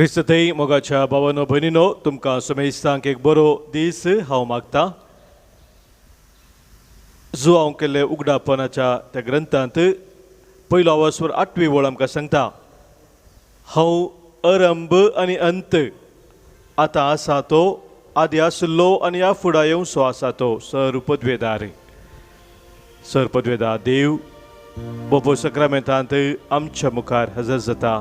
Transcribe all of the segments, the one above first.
क्रिस्तथंय मोगाच्या भावानो भयणीनो, तुमकां समेस्तांक एक बरो दीस हांव मागता. जुआंव केल्ले उगडापणाच्या त्या ग्रंथांत पयलो आवाजवर आठवी वळ आमकां सांगता, हांव अरंभ आनी अंत, आतां आसा तो, आदी आशिल्लो आनी ह्या फुडा येवचो आसा तो, सर पदवेदार. सर पदवेदार देव बोपो सक्रामेंतांत आमच्या मुखार हजर जाता.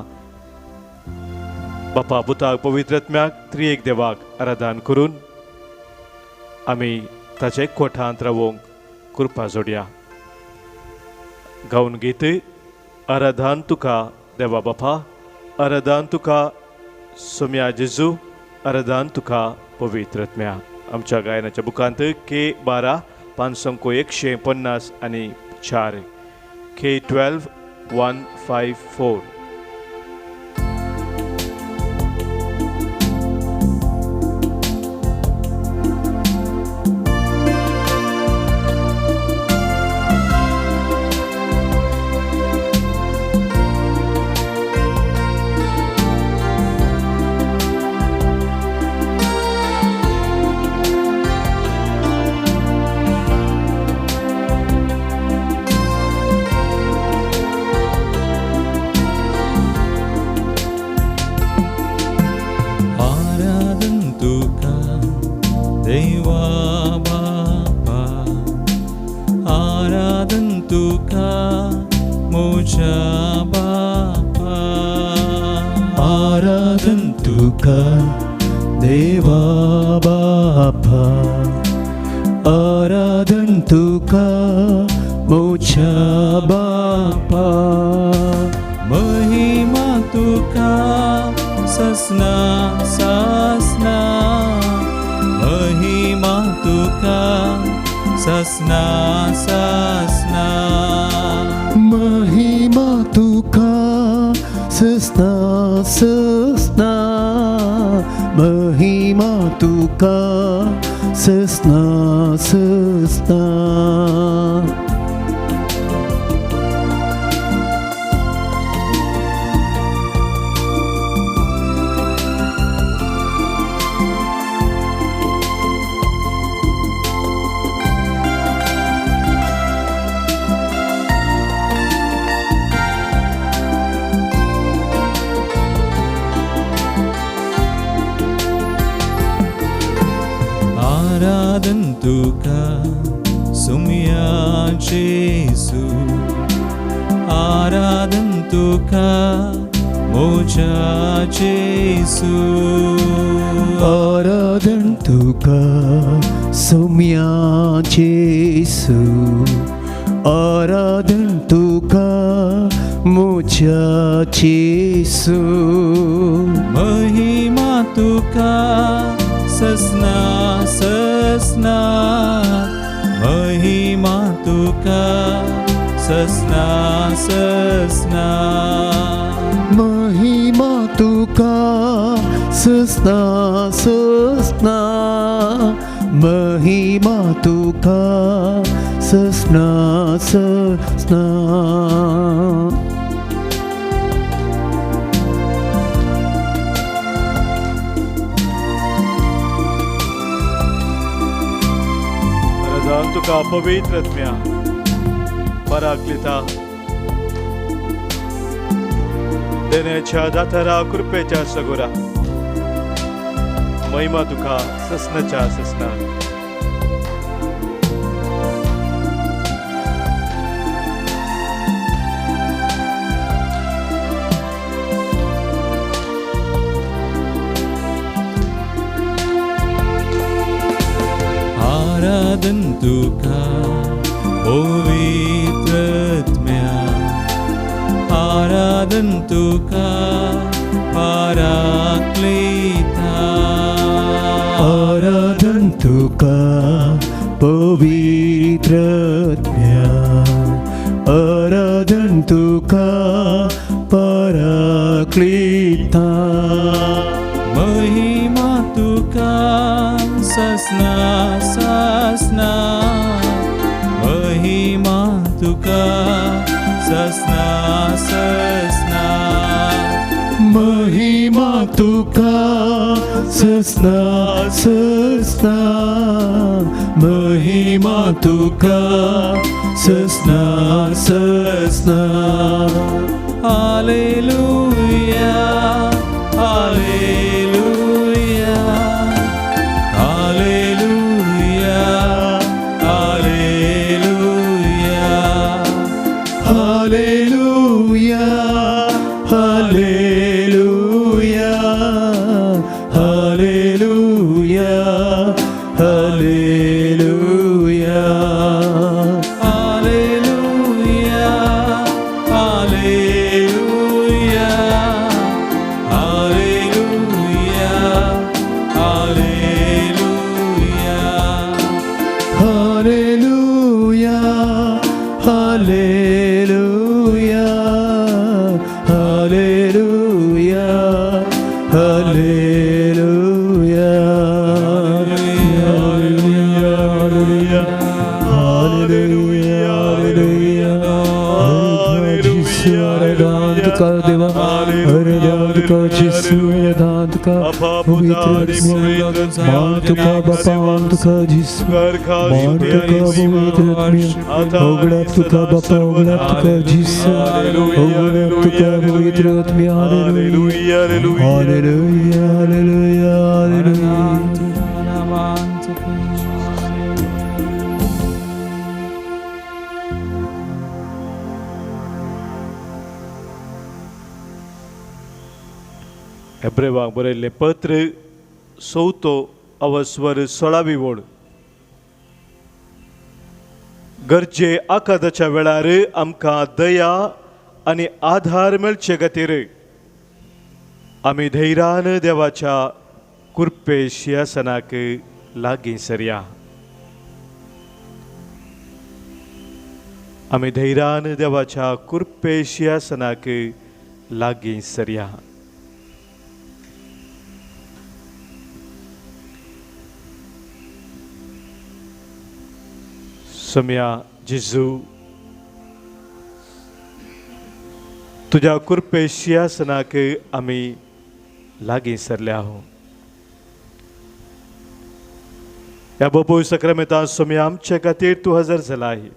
बापा पुताक पवित्र आत्म्याक त्रिएक देवाक आराधन करून आमी ताचे कोठांत रावोंक कृपा जोडया. गावन गीत आराधन तुका देवा बापा, आराधन तुका सोम्या जेजू, आराधन तुका पवित्र आत्म्या. आमच्या गायनाच्या बुकांत के 12 5 150 आनी 4, के 12 154. तुका पवित्र आत्म्या पराक्लिता देण्याच्या दातारा कृपेच्या सगुरा, महिमा तुका ससनाच्या ससना. आराधन तुका पवित्र आत्म्या, आराधन तुका पराक्लिता, आराधन तुका पवित्र आत्म्या, आराधन तुका पराक्लिता, महिमा तुका ससना ससना, महिमा तुका ससना ससना, महिमा तुका ससना ससना महिमा तुका ससना ससना. Hallelujah, hallelujah, hallelujah, hallelujah. Hallelujah, hallelujah, hallelujah, hallelujah. Hallelujah, hallelujah, hallelujah, hallelujah. Hallelujah, hallelujah, hallelujah, hallelujah. Hallelujah, hallelujah, hallelujah. तुका देवा, हरे तुका जेसू, दान तुका पवित्र मान तुका बापा, मान तुका जेसू, मान तुका पवित्र आत्म्या, उघडाप तुका बापा, उघडाप तुका जेसू, उघडाप तुका पवित्र आत्म्या. Hallelujah, hallelujah, hallelujah, hallelujah. हेब्रेवाक बरयल्लें पत्र चवथो अवस्वर 16वी वळ. गरजे आकादाच्या वेळार आमकां दया आनी आधार मेळचे खातीर आमी धैर्यान देवाच्या कृपे शिंयासनाक लागीं सरया. आमी धैर्यान देवाच्या कृपे शिंयासनाक लागीं सरया. सोम्या जेजू, तुज्या कृपे शिंयासनाक आमी लागीं सरल्या आहो. ह्या बापूय सक्रामेंतांत सोम्या आमचे खातीर तूं हजर जाला आहे.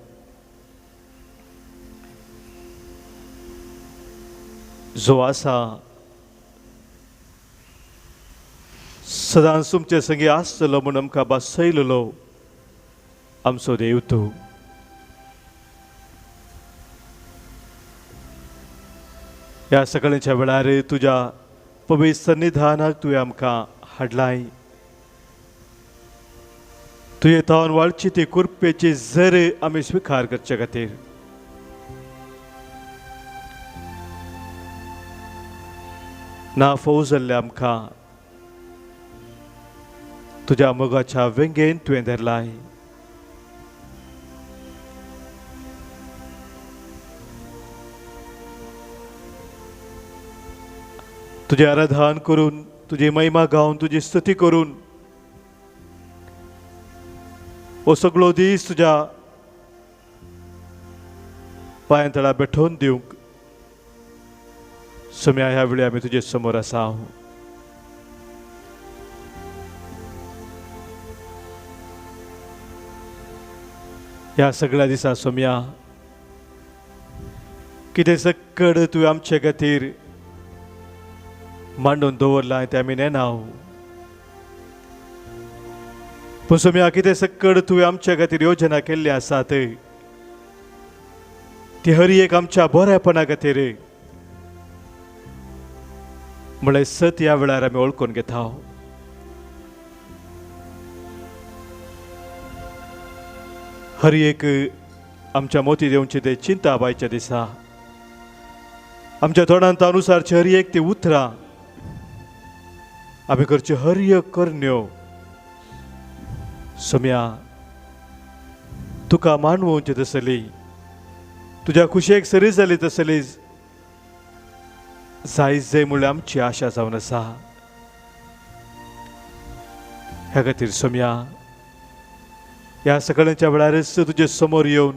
जो आसा सदांच तुमचे संगी आसतलो म्हूण आमकां भासयलेलो आमचो देव तूं. ह्या सकाळच्या वेळार तुज्या पवित्र सन्निधानाक तुवें आमकां हाडलाय. तुजे थावन वाळची ती कृपेची जर आमी स्विकार करचे खातीर ना फोव जाल्ले आमकां तुज्या मोगाच्या वेंगेन तुवें धरलाय. तुजें आराधन करून, तुजी महिमा गावन, तुजी स्तुती करून हो सगळो दीस तुज्या पांयां तळा बेठोवन दिवंक सोम्या ह्या वेळी आमी तुजे समोर आसा. ह्या सगळ्या दिसा सोम्या कितें सक्कड तुवें आमचे खातीर मांडून दवरलां तें आमी नेना. पूण सोम्या कितें सक्कड तुवें आमचे खातीर योजना केल्ली आसात ती हर एक आमच्या बऱ्यापणा खातीर म्हळ्यार सत ह्या वेळार आमी वळखून घेता. हर एक आमच्या मोती देवची ते चिंता बायच्या दिसा आमच्या तोंडांत अनुसारची हर एक ती उतरां आमी करच्यो हर एक करण्यो सोम्या तुका मानवोवची तसली, तुज्या खुशयेक सरी जाली तसली जाय जाय म्हणल्यार आमची आशा जावन आसा. ह्या खातीर सोम्या ह्या सकाळच्या वेळारच तुजे समोर येवन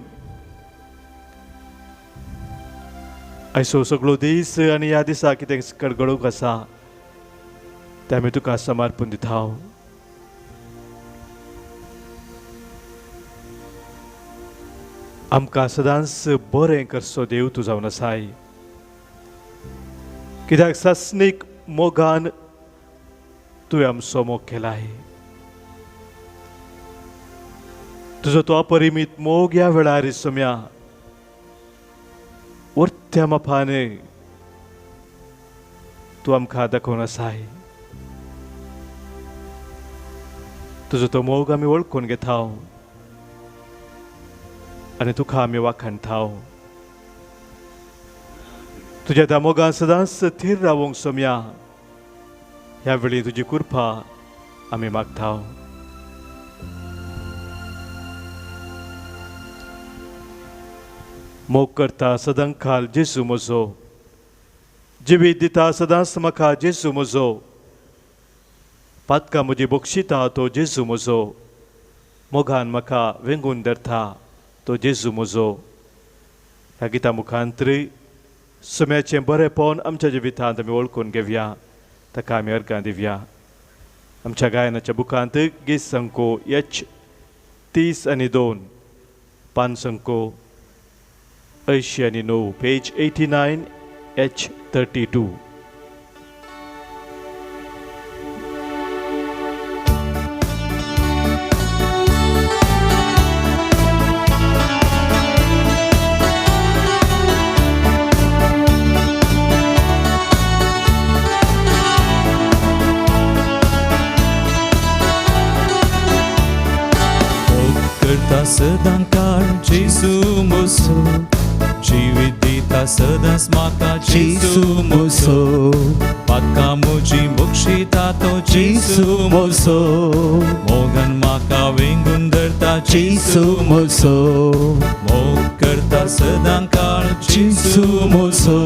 आयसो सगळो दीस आनी ह्या दिसा कितें घडोवंक आसा तें आमी तुका समर्पण दिता. आमकां सदांच बरें करचो देव तूं जावन आसाय, कित्याक सासणीक मोगान तुवें आमचो मोग केलाय. तुजो तो अपरिमीत मोग ह्या वेळार सोम्या वर्त्या मापान तूं आमकां दाखोवन आसाय. तुजो तो मोग आमी वळखून घेता आनी तुका आमी वाखाणता. तुज्या त्या मोगान सदांच थीर रावूंक सोम्या ह्या वेळी तुजी कृपा आमी मागता. मोग करता सदां खाल जेजू म्हजो, जिवीत दिता सदांच म्हाका जेजू म्हजो, पातकां म्हजी बक्षिता तो जेजू म्हजो, मोगान म्हाका वेंगून धरता तो जेजू म्हजो. ह्या गिता मुखांतरी सोम्याचें बरेंपण आमच्या जिवितांत आमी वळखून घेवया, ताका आमी अर्गां दिवया. आमच्या गायनाच्या बुकांत गीत संको एच 32, पान संको 89, पेज 89 एच 32. सदां काळ जेजू म्हजो, जिवीत दिता सदांच म्हाका जेजू म्हजो, पातकां म्हजी बक्षिता तो जेजू म्हजो, मोगान म्हाका वेंगून धरता जेजू म्हजो, मोग करता सदां काळ जेजू म्हजो,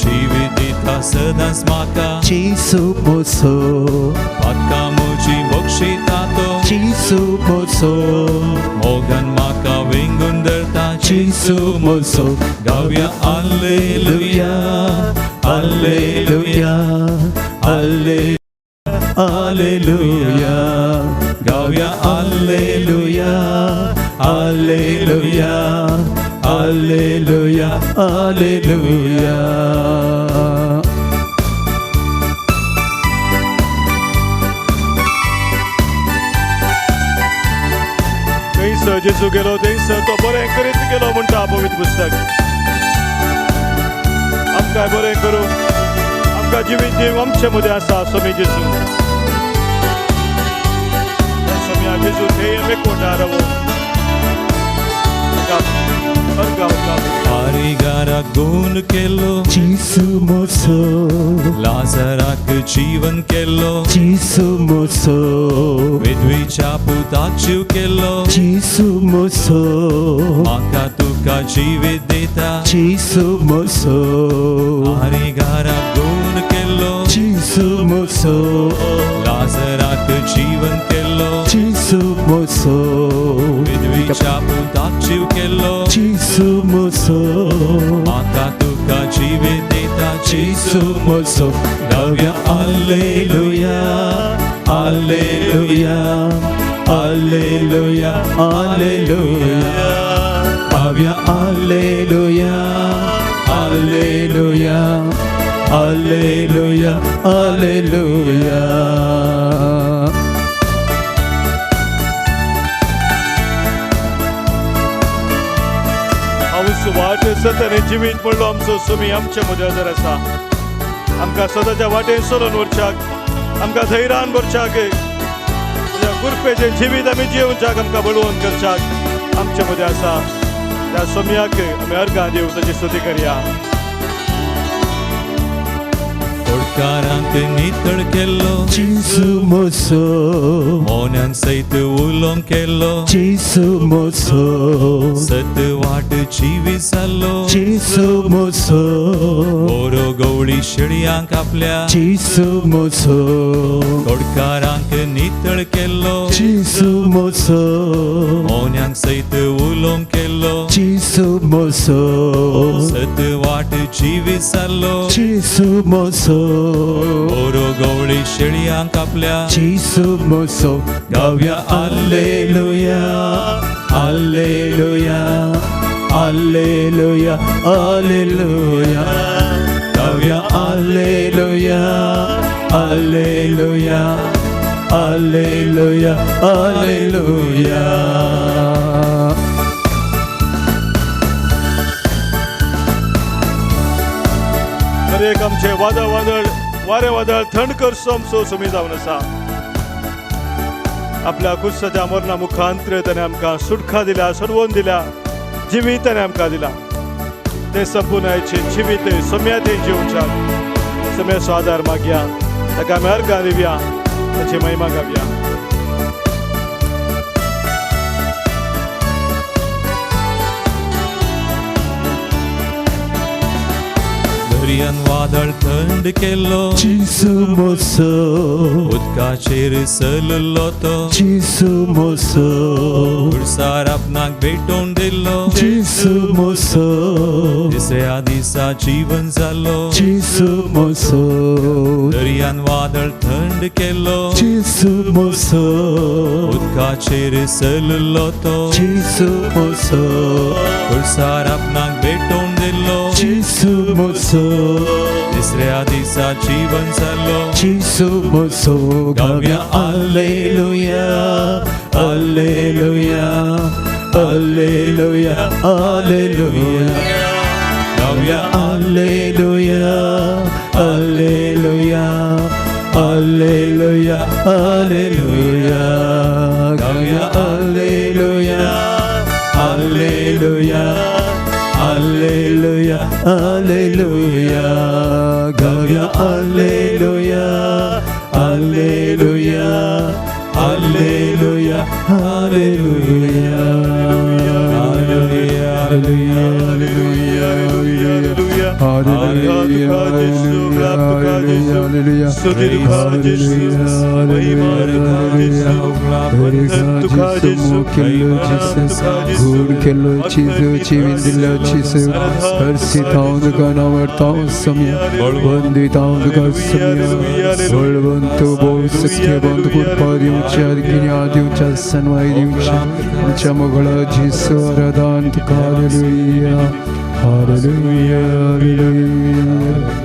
जिवीत दिता सदांच म्हाका जेजू म्हजो, पातकां म्हजी बक्षिता तो जेजू म्हजो, मोगान म्हाका वेंगून धरता जेजू म्हजो. गावया alleluia, alleluia, alleluia, गावया alleluia, alleluia, alleluia, alleluia. थंयसर जेजू गेलो थंयसर तो बरें करीत गेलो म्हणटा पवित्र पुस्तक. आमकां बरें करूं, आमकां जिवीत दिवंक आमचे मदें आसा सोमी जेजू. सोम्या जेजू थंय आमी कोटा रावूं अर्गां वता. कारिगाराक गुण केलो जेजू म्हजो, लाजराक जीवन केलो जेजू म्हजो, विधवीच्या पुताक जीव केलो जेजू म्हजो, म्हाका तुका जिवीत दिता जेजू म्हजो, कारिगाराक गुण केलो जेजू म्हजो, लाजराक जीवन केलो जेजू म्हजो, विधवीच्या पुताक जीव केलो जेजू म्हजो, म्हाका तुका जिवीत दिता जेजू म्हजो. गावया alleluia, alleluia, alleluia, alleluia, गावया alleluia, alleluia, alleluia, alleluia. हांव वाट सत आनी जिवीत म्हणलो आमचो सोमी आमचे मदें हजर आसा. आमकां सदाच्या वाटेन चलोवन व्हरच्याक, आमकां धैर्यान व्हरच्याक, तुज्या कृपेचें जिवीत आमी जियोवच्याक आमकां बळवंत करच्याक आमचे मदें आसा. त्या सोम्याक आमी अर्गां दिवन ताची स्तुती करया. होडकारांक नितळ केलो जेजू म्हजो, मोन्यान सयत उलोवंक केलो जेजू म्हजो, सत वाट जिवीत जालो जेजू म्हजो, बरो गवळी शेळयांक आपल्या जेसू मोसो तोडकारांक नितळ केल्लो जेसू मोसो मोन्यांक सयत उलोवंक केल्लो जेसू मोसो सत वाट जिवीत जाल्लो जेसू मोसो बरो गवळी शेळयांक आपल्या जेसू मोसो गावया alleluia alleluia alleluia alleluia गावया alleluia alleluia alleluia alleluia. हर एक आमचे वादळ वादळ वारे वादळ थंड करचो आमचो समी जावन आसा. आपल्या कुस्साच्या मरणा मुखांतर ताणें आमकां सुटका दिल्या, सोडवून दिल्या, जिवीत ताणें आमकां दिला. तें संपुनायचें जिवीत सम्यातें जिवच्याक सम्याचो आदार मागया, ताका आमी अर्गां दिवया, ताची महिमा गावया. दर्यान वादळ थंड केल्लो जेसू मोसो उदकाचेर सललो तो जेसू मोसो पुरसार आपणाक भेटोवन दिल्लो जेसू मोसो तिसऱ्या दिसा जीवन जाल्लो जेसू मोसो दर्यान वादळ थंड केल्लो जेसू मोसो उदकाचेर सललो तो जेसू मोसो पुरसार आपणाक भेटोवन दिल्लो जेसू मोसो तिसऱ्या दिसा जीवन जाल्लो जेसू मोसो गावया alleluia alleluia alleluia alleluia गावया alleluia alleluia alleluia alleluia गावया alleluia alleluia alleluia alleluia गावया alleluia alleluia alleluia alleluia alleluia alleluia hallelujah. Hallelujah hallelujah स्तुति तुका जेसू, महिमा तुका जेसू, वंदन तुका जेसू, तुका जेसू, Hallelujah, hallelujah.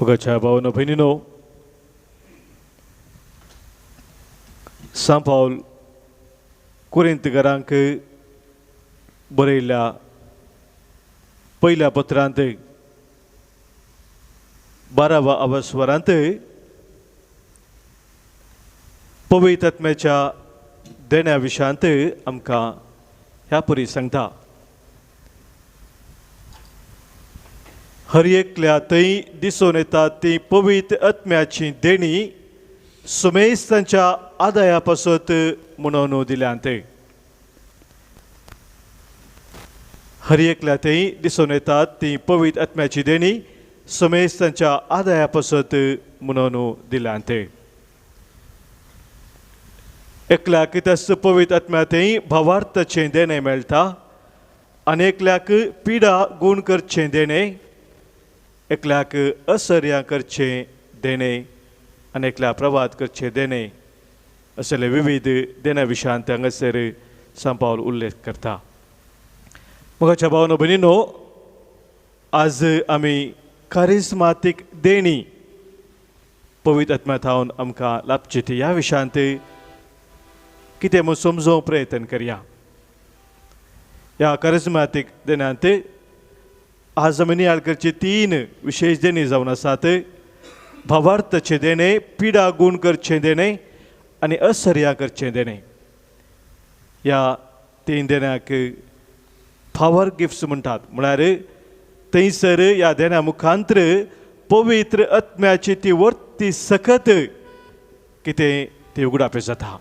मोगाच्या भावनो भयणीनो, सांत पावल कुरिंतकारांक बरयल्ल्या पयल्या पत्रांत 12व्या अवस्वरांत पवित्र आत्म्याच्या देण्या विशयांत आमकां ह्या परी सांगता. हर एकल्या थंय दिसून येता ती पवित्र आत्म्याची देणी सुमेस तांच्या आदाया पासत म्हणून दिल्यांत. हर एकल्या थंय दिसून येतात ती पवित्र आत्म्याची देणी सुमेस तांच्या आदाया पासत म्हणून दिल्यांत. एकल्याक त्याच पवित्र आत्म्या थंय भावार्थाचें देणें मेळटा आनी एकल्याक पिडा गूण करचें देणें, एकल्याक असर्या करचें देणें आनी एकल्या प्रवाद करचें देणें, असले विविध देण्या विशयांत हांगासर सांत पावल उल्लेख करता. मोगाच्या भावनो भयणीनो, आज आमी कारिस्मातीक देणी पवित्र आत्म्या थावन आमकां लाभची ती ह्या विशयांत कितें म्हूण समजोवंक प्रयत्न करया. ह्या कारिस्मातीक देण्यांत आज आमी नियाळ करची 3 विशेश देणी जावन आसात. भावार्थाचें देणें, पिडा गूण करचें देणें आनी असर्या करचें देणें. ह्या 3 देण्याक पावर गिफ्ट्स म्हणटात. म्हळ्यार थंयसर ह्या देण्या मुखांतर पवित्र आत्म्याची ती वर्ती सकत कितें ती उगडापें जाता.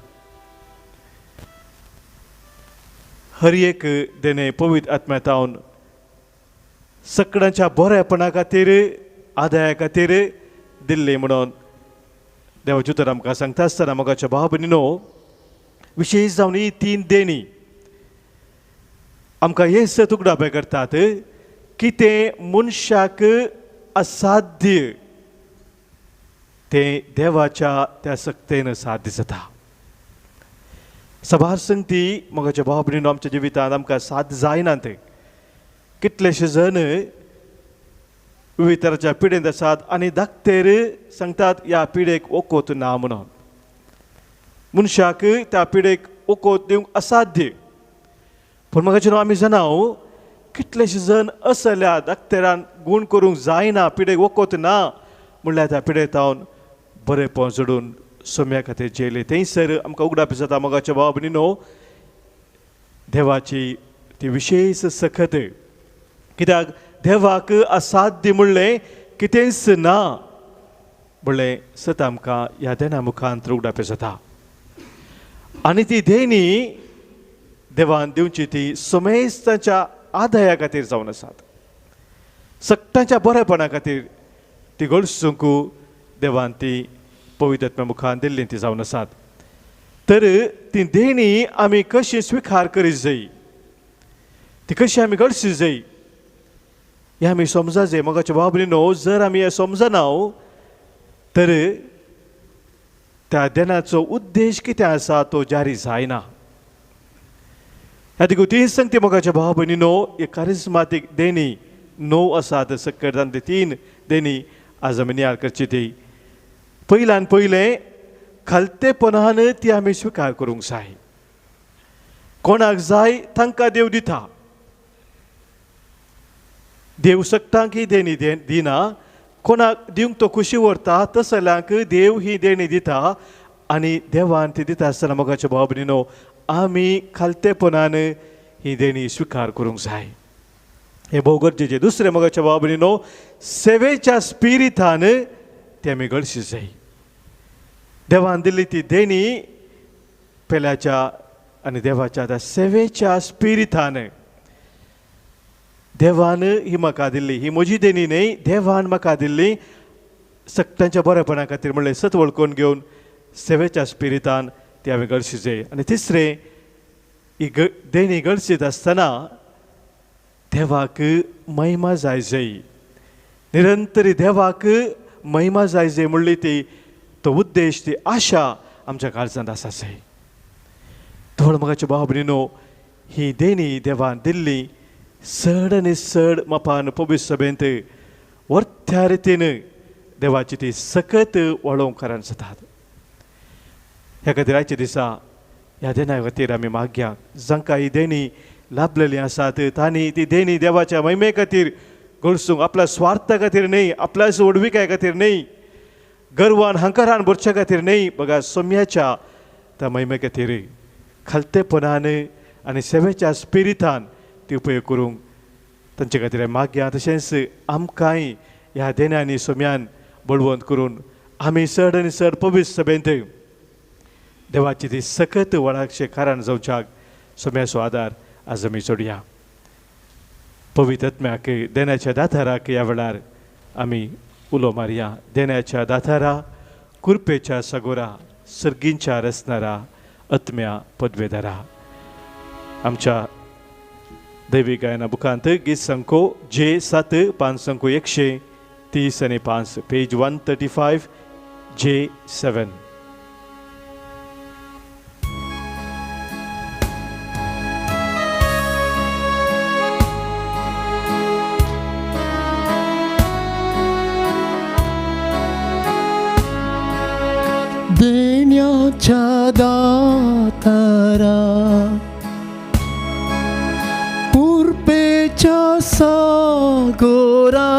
हर एक देणें पवित्र आत्म्या सगळ्यांच्या बरेपणा खातीर, आदाया खातीर दिल्ली म्हणून देवाचें उतर आमकां सांगता आसतना मोगाच्या भाव भयणीनो, विशेश जावन ही तीन देणी आमकां हें सत उगडापें करतात की तें मनशाक असाध्य तें देवाच्या त्या सक्तेन साध्य जाता. सभार संगती मोगाच्या भाव भयणीनो आमच्या जिवितांत आमकां साध्य जायना तें. कितलेशे जण विविध तराच्या पिडेंत आसात आनी धाकटेर सांगतात ह्या पिडेक वखद ना म्हणून. मनशाक त्या पिडेक वखद दिवंक असाध्य. पूण म्हाका आमी जाणा कितलेशे जण असल्या धाकटेरान गूण करूंक जायना, पिडेक वखद ना म्हणल्यार त्या पिडेतावन बरेंपण जोडून सोम्या खातीर जेयले. थंयसर आमकां उगडाप जाता मोगाच्या भाव भयणीनो देवाची ती विशेश सखत, कित्याक देवाक असाध्य म्हणलें कितेंच ना म्हणलें सत आमकां ह्या देणा मुखांत उगडापें जाता. आनी ती देणी देवान दिवची ती समेस्तांच्या आदाया खातीर जावन आसात, सगळ्यांच्या बरेपणा खातीर ती गळसूंक देवान ती पवित्र आत्म्या मुखान दिल्ली ती जावन आसात. तर ती देणी आमी कशी स्विकार करीत जाय, ती कशी आमी गळशी जाय हें आमी समजा जाय. मोगाच्या भाव भयणीनो, जर आमी हें समजना तर त्या देणाचो उद्देश कितें आसा तो जारी जायना. ह्या देखून ती सांगते मोगाच्या भाव भयणीनो, हे कारिस्मातीक देणी 9 आसात, सकयल ते 3 देणी आज आमी नियाळ करची. ती पयल्यान पयलें खालतेपणान ती आमी स्विकार करूंक जाय. कोणाक जाय तांकां देव दिता. देव सगळ्यांक ही देणी दिना, कोणाक दिवंक तो खुशी व्हरता तसल्यांक देव ही देणी दिता. आनी देवान ती दिता आसतना मोगाच्या भाव भयणीनो आमी खालतेपणान ही देणी स्विकार करूंक जाय. हें भोव गरजेचें. दुसरें मोगाच्या भाव भयणीनो, सेवेच्या स्पिरितान ती आमी गळशी जाय. देवान दिल्ली ती देणी पेल्याच्या आनी देवाच्या त्या सेवेच्या स्पिरितान देवान ही म्हाका दिल्ली, ही म्हजी देणी न्हय, देवान म्हाका दिल्ली सगळ्यांच्या बरेपणा खातीर म्हणलें सत वळखून घेवन सेवेच्या स्पिरितान ती हांवें गळशी जाय. आनी तिसरें, ही देणी गळशीत आसतना देवाक महिमा जाय जाय, निरंतरी देवाक महिमा जाय जाय म्हणली ती तो उद्देश, ती आशा आमच्या काळजांत आसा जाय. थोड मोगाच्या भाव भयणीनो, ही देणी देवान दिल्ली चड आनी चड मापान पवित्र सभेंत वर्त्या रितीन देवाची ती सकत वळोवंक कारण जातात. ह्या खातीर आयच्या दिसा ह्या देणा खातीर आमी मागया. जांकां ही देणी लाभलेली आसात तांणी ती देणी देवाच्या महिमे खातीर गळसूंक, आपल्या स्वार्था खातीर न्हय, आपल्या व्हडविकाय खातीर न्हय, गर्वान हंकारान भरच्या खातीर न्हय, बघा सोम्याच्या त्या महिमे खातीर खालतेपणान आनी सेवेच्या स्पिरितान ती उपयोग करूंक तांचे खातीर मागया. तशेंच आमकांय ह्या देण्यांनी सोम्यान बळवंत करून आमी चड आनी चड पवित्र सभेंत देवाची ती सकत वळाक्षे कारण जावच्याक सोम्याचो आदार आज आमी जोडया. पवित्र आत्म्याक देण्याच्या दाताराक ह्या वेळार आमी उलो मारया. देण्याच्या दातारा, कुरपेच्या सगोरा, सर्गींच्या रचणारा, आत्म्या पदवेदारा. आमच्या दैवी गायना बुकांत गीत संको जे 7 5 संको 130 आनी 5, पेज 135 जे 7. देण्याच्या दातारा, पुरपेच्या सागोरा,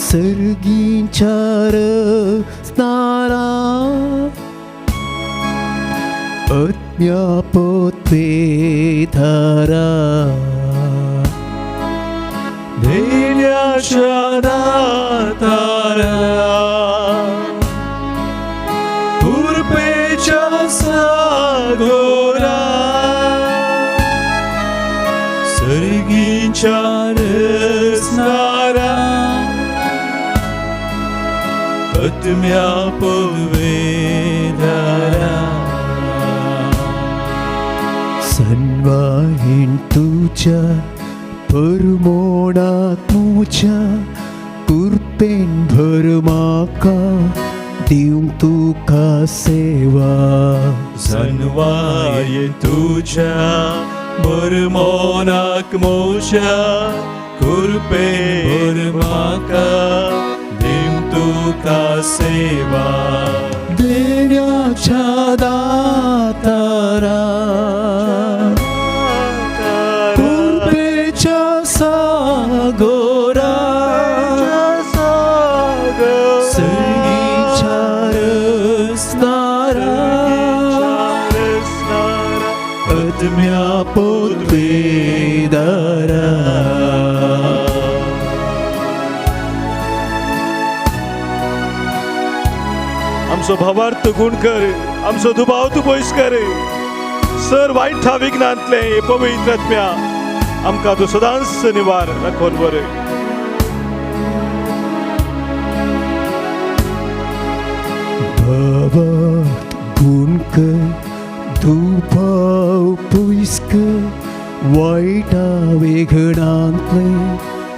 सर्गींच्या रचणारा, आत्म्या पदवेधारा. देण्याच्या दातारा, पुरपेच्या सागोरा, सर्गीच्या रचणारा आत्म्या पवित्रारा सन्वाहीन तुझ्या परमोणाक मुच्या कृपेन भर म्हाका दिवंक तुका सेवा. सनवाय तुझ्या बरमोनाक मोशा कृपेन भर म्हाका दिवंक तुका सेवा. देण्याच्या दातारा कृपेच्या सागोरा सर्गीच्या रचणारा आत्म्या पदवेदारा. आमचो भावार्थ गुण कर, आमचो दुबाव तूं पयस कर, सर वायट विघ्नांतलें हे पवित्र आत्म्या आमकां तूं सदांच निवार राखोन बरें. भावार्थ गुण कर, दुबाव पयस कर, वायटा विघ्नांतलें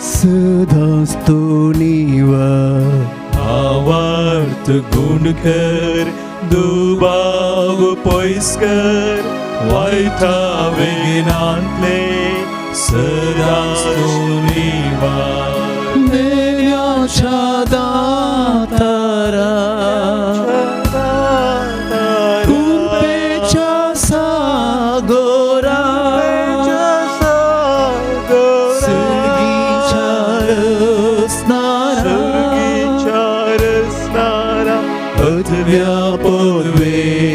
सदांच तूं निवार. भावार्थ गुण कर, दुबाव पयस कर, वायटा विघ्नांतलें सदांच तूं निवार. देण्याच्या दातारा कृपेच्या सागोरा सर्गीच्या रचणारा आत्म्या पदवेदारा.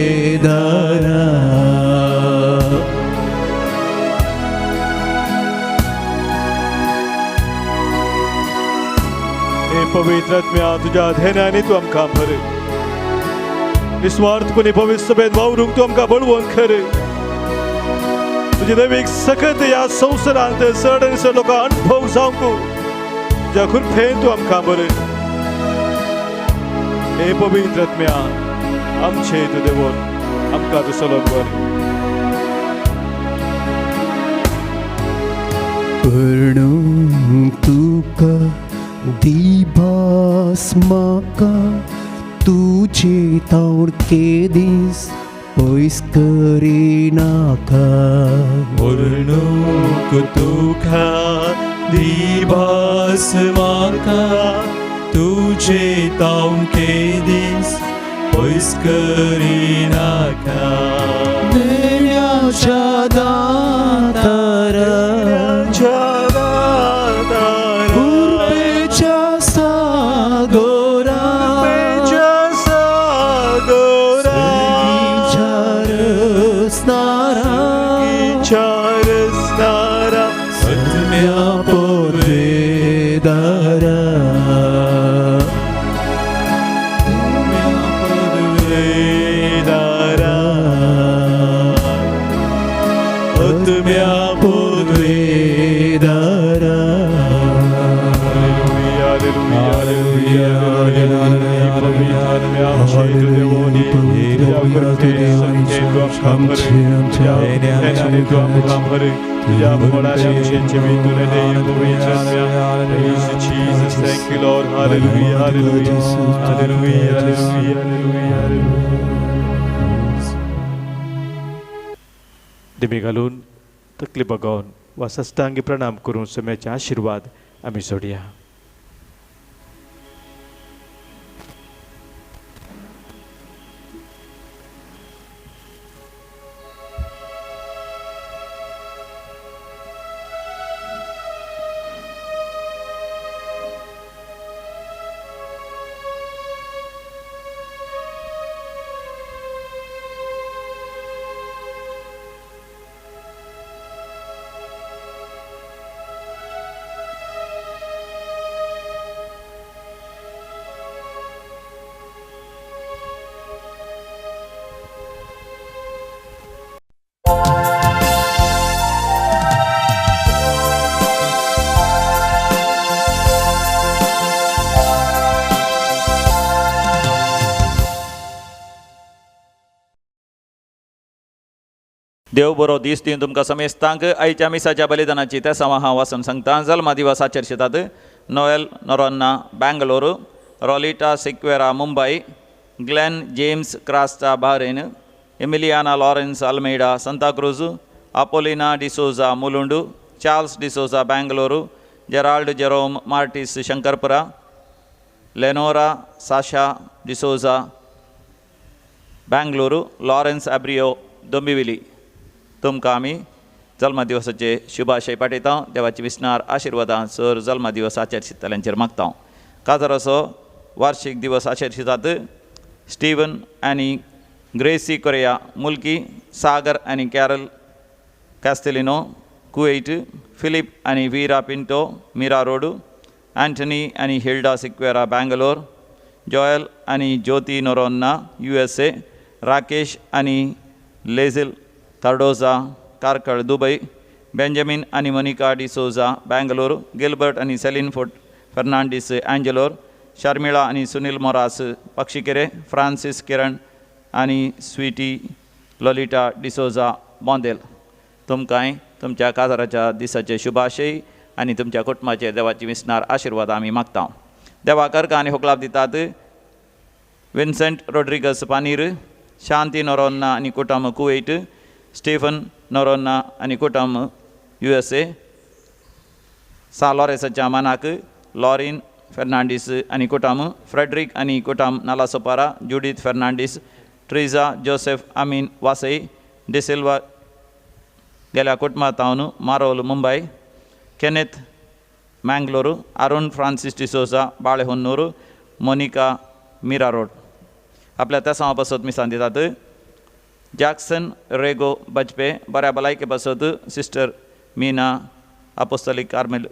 हे पवित्र आत्म्या तुज्या ध्यानाने तूं आमकां भर, निस्वार्थपणे पवित्र सभेत वावरूंक तूं आमकां बळवंत कर. तुजी दैवीक सकत ह्या संवसारांत चड आनी चड लोकांक अणभव जावंक तुज्या कृपेन तूं आमकां भर. हे पवित्र आत्म्या आमचे तूं देवोन आमकां तूं चलोवन व्हर. करणूंक तुका दिभास म्हाका तुजे तावडके दीस पयस करिनाका. वर्णूक तुका दिभास म्हाका तुजे तावके दीस पयस करिनाका. देण्याच्या दातारा कृपेच्या सागोरा सर्गीच्या रचणारा आत्म्या पदवेदारा. पदवेदारा आत्म्या पदवेदारा. Jesus, thank you, Lord. Hallelujah, hallelujah, hallelujah, hallelujah, hallelujah. दिमी घालून तकली बगोवन वा सस्तांगी प्रणाम करून सम्याचे आशिर्वाद आमी सोडया. देव बरो दीस दिवन तुमकां समेस्तांक. आयच्या मिसाच्या बलिदानाची तेसांव हांव वाचून सांगता. जल्मा दिवस आचरशितात Noel Noronha Bangalore, Rolita Sequeira Mumbai, Glenn James Crasta Bahrain, Emiliana Lawrence Almeida Santacruz, Apolina D'Souza Mulund, Charles D'Souza Bangalore, Gerald Jerome Martis Shankarpura, Lenora Sasha D'Souza Bangalore, Lawrence Abreu Dombivli. तुमकां आमी जल्मदिवसाचे शुभाशय पाठयता. देवाची विसनार आशिर्वादां sir जल्मदिवस आचरशितल्यांचेर मागता. काजाराचो वार्षीक दिवस आचरशितात Steven आनी Gracy Korea मुल्की, सागर आनी Carol कास्तेलिनो Kuwait, Filipe आनी वीरा Pinto Meera road, Anthony आनी हिल्डा सिक्वेरा बँगलोर, जॉयल आनी ज्योती नोरोन्ना USA, Rakesh आनी लेझिल कार्डोजा कार्कळ दुबय, बेंजामीन आनी मोनिका डिसोजा बँगलोर, गिलबर्ट आनी सेलीन फोर्ट फर्नांडीस अँजेलोर, शर्मिळा आनी सुनील मोरास पक्षीकेरे, फ्रांसीस किरण आनी स्वीटी लॉलिटा डिसोजा बोंदेल. तुमकांय तुमच्या काजाराच्या दिसाचे शुभाशय आनी तुमच्या कुटुंबाचेर देवाची विसनार आशिर्वाद आमी मागता. देवा करका आनी होकलाप दितात विन्सेंट रोड्रिगस पानीर, शांती नोरोन्ना आनी कुटुंब कुवेट, स्टीफन नोरोन्ना आनी कुटुंब USA, सा लॉरेसाच्या मानाक लॉरीन फेर्नांडीस आनी कुटुंब, फ्रेडरीक आनी कुटुंब नालासोपारा, जुडीत फेर्नांडीस, ट्रिजा जोसेफ अमीन वासई, डिसिल्वा गेल्या कुटुंबातावन Marol Mumbai, Kenneth Mangalore, Arun Francis D'Souza Balehonnur, Monica Mira road. आपल्या तेसांवा पासत मिसां दितात जॅक्सन रेगो बजपे बऱ्या भलायके पासत sister Meena Apostolic Carmel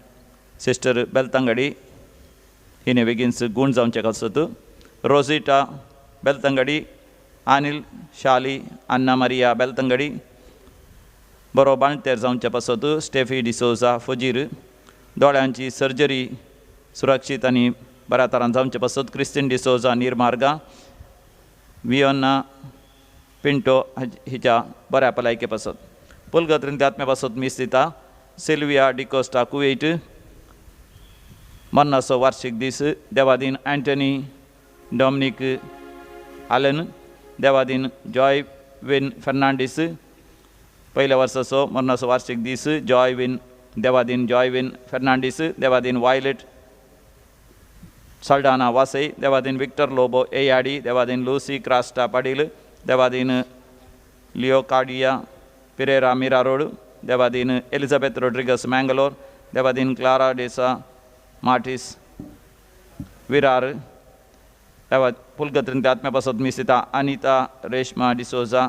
sister Belthangady हिणे बेगीनच गूण जावचे पासत, रोजिटा बेलतंगडी, अनिल शाली अन्ना मारिया बेलतंगडी बरो बांळतेर जावचे पासत स्टेफी डिसोजा फजीर, दोळ्यांची सर्जरी सुरक्षीत आनी बऱ्या तरान जावचे पासत क्रिस्तीन डिसोजा निर्मार्गा, वियोना पिंटो हिच्या बऱ्या भलायके पासत. पुलगत्रीन आत्म्या पासत मीस दिता सिल्विया डिकोस्टा कुवेट, मरणाचो वार्षीक दीस देवादीन अँटनी डॉमनीक आलन, देवादीन जॉय विन फर्नांडीस पयल्या वर्साचो मरणाचो वार्षीक दीस जॉय विन देवादीन जॉय विन फर्नांडीस, देवादीन वायलेट साल्डाना वासई, देवादीन विक्टर लोबो एयाडी, देवादीन लुसी क्रास्टा पाडील, देवादीन लिओकार्डिया पिरेरा मीरा रोड, देवादीन एलिझाबेथ रोड्रिगस मँगलोर, देवादीन क्लारा डेसा मार्टिस विरार, देवा पुलगत्रीन आत्म्या पासत मीस दिता अनिता रेश्मा डिसोजा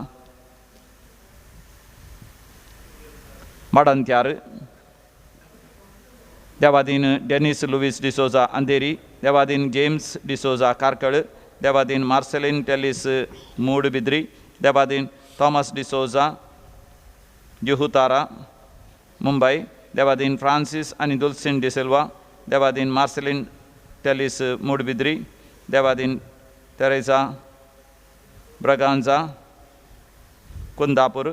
माडंत्यार, देवादीन डेनिस लुवीस डिसोजा अंधेरी, देवादीन जेम्स डिसोजा कार्कळ, देवादीन मार्सेलीन टेलिस मूडबिद्री, देवादीन थॉमस डिसोजा जुहुतारा मुंबय, देवादीन फ्रांसीस आनी दुलसीन डिसिल्वा, देवादीन मार्सेलीन टेलिस मूडबिद्री, देवादीन तेरेजा ब्रगांजा कुंदापूर,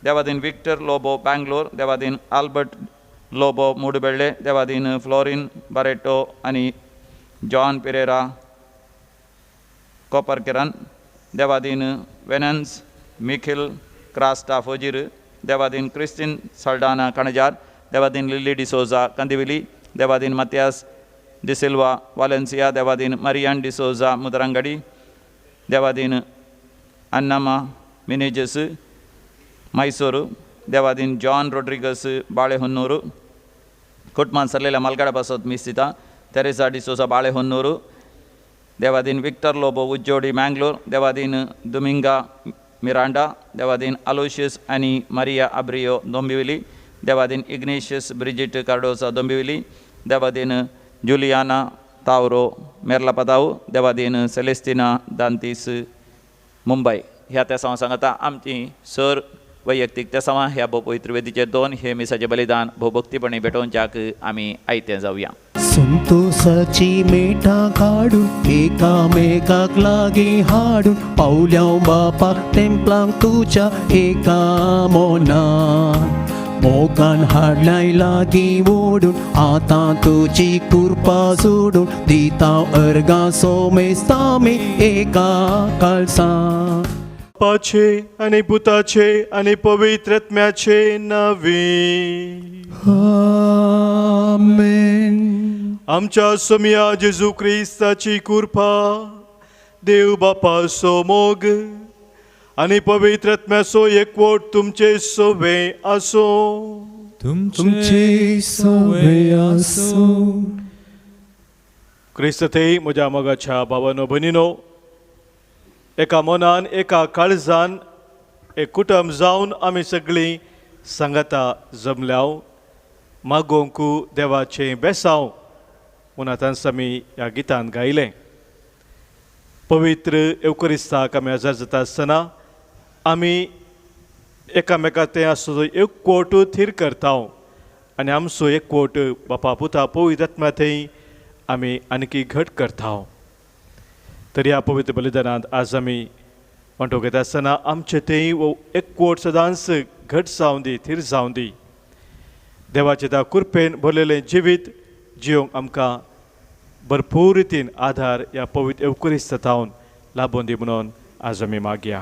देवादीन विक्टर लोबो बँगलोर, देवादीन आल्बर्ट लोबो मूडबेल्ले, देवादीन फ्लोरीन बारेटो आनी जॉन पिरेरा कोपरकिरन, देवादीन वेनन्स मिखिल क्रास्टा फोजीर, देवादीन क्रिस्टीन साल्डाना कणजार, देवादीन लिली डिसोजा कंदिविली, देवादीन मतियास डिसिल्वा वालेन्सिया, देवादीन मरियन डिसोजा मुदरंगडी, देवादीन अन्नामा मिनेजस मैसूरू, देवादीन जॉन रोड्रिगस बाळेहोन्नूरू, कुटमान सरलेल्या मालगाडा पासत मीस दिता तेरेसा डिसोजा बाळेहोन्नूरू, देवादीन विक्टर लोबो उज्जोडी मँगलोर, देवादीन दुमिंगा मिरांडा, देवादीन अलोशियस आनी मारिया आब्रियो दोंबिवली, देवादीन इग्नेशियस ब्रिजिट कार्डोसा दोंबिवली, देवादीन जुलियाना तावरो मेर्लापताव, देवादीन सेलेस्तिना दांतीस मुंबय. ह्या तेसांव सांगता आमची सर वैयक्तीक तेसांवां ह्या भोव पवित्र वेदीचे दोन हे मिसाचें बलिदान भोवभक्तीपणी भेटोवच्याक आमी आयतें जावया. संतोसाची मेटां काडून एकामेकाक लागीं हाडून पावल्या बापा तेंपलांक तुज्या एका मोनान मोगान हाडल्याय लागीं ओडून आतां तुजी कृपा सोडून दिता अर्गां सोमेस्तामी एका काळसान. बापाचे आनी पुताचे आनी पवित्र आत्म्याचे नांवे. आमेन. आमच्या सोमया जेजू क्रिस्ताची कृपा, देव बापाचो मोग आनी पवित्र आत्म्याचो एकवट तुमचे सोवे आसूं. तुमचे सवे आसूं. क्रिस्त थंय म्हज्या मोगाच्या भावानो भयणीनो, एका मनान एका काळजान एक कुटुंब जावन आमी सगळीं सांगाता जमल्याव मागोवंक देवाचें बेसांव म्हूण आतांच आमी ह्या गितान गायलें. पवित्र येवकरिस्ताक आमी हजर जाता आसतना आमी एकामेका तें आसचो एकवट थीर करता आनी आमचो एकवट बापा पुता पवित्र आत्म्या थंय आमी आणकी घट करता. तर ह्या पवित्र बलिदानांत आज आमी वांटो घेता आसतना आमचे थंय एकवट सदांच घट जावं दी, थीर जावं दी. देवाचे त्या कृपेन भरलेलें जिवीत जिवंक आमकां भरपूर रितीन आधार ह्या पवित्र येवकरिस्त थावन लाबोवन दी म्हणून आज आमी मागया.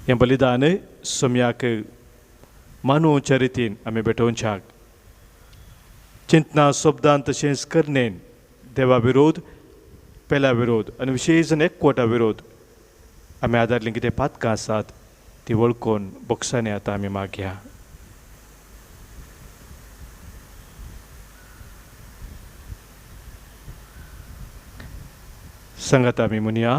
हें बलिदान सोम्याक मानवच्या रितीन आमी भेटोवच्याक चिंतना शब्दान तशेंच करणेन देवा विरोध, पेल्या विरोध आनी विशेश एकवटा विरोध आमी आदारलीं कितें पातकां आसात ती वळखून बोक्सांनी आतां आमी मागया. सांगात आमी म्हणया,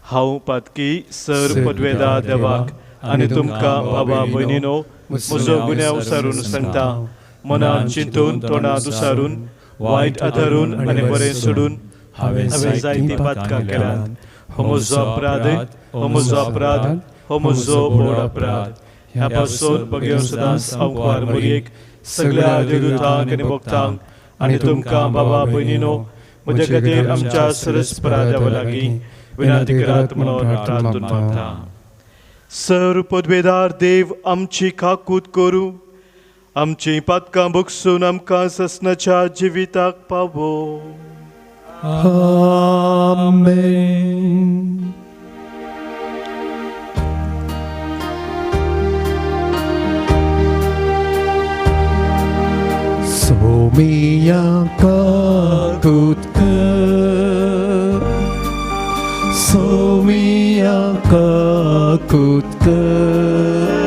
हांव पातकी सर पदवेदा देवाक आनी तुमकां बाबा भयणीनो म्हजो गुन्यांव सारून सांगता, मनान चिंतून तोंडां दुसारून वायट आदारून आनी बरें सोडून हांवें जायतीं पातकां केल्यांत. हो म्हजो अपराध, हो म्हजो अपराध, हो म्हजो व्हड अपराध. ह्या पासून बगेवन सदांच हांव कुवार मरयेक सगळ्या देवदूतांक आनी भक्तांक आनी तुमकां बाबा भयणीनो म्हज्या खातीर आमच्या सरस्परा देवा लागीं विनंती करात म्हणून प्रार्थना मागता. सर पदवेदार देव आमची काकूत करूं, आमची पातकां भोगसून आमकां ससनाच्या जिविताक पावो. आमेन. सोमिया काकूत कर, सोमिया काकूत कर,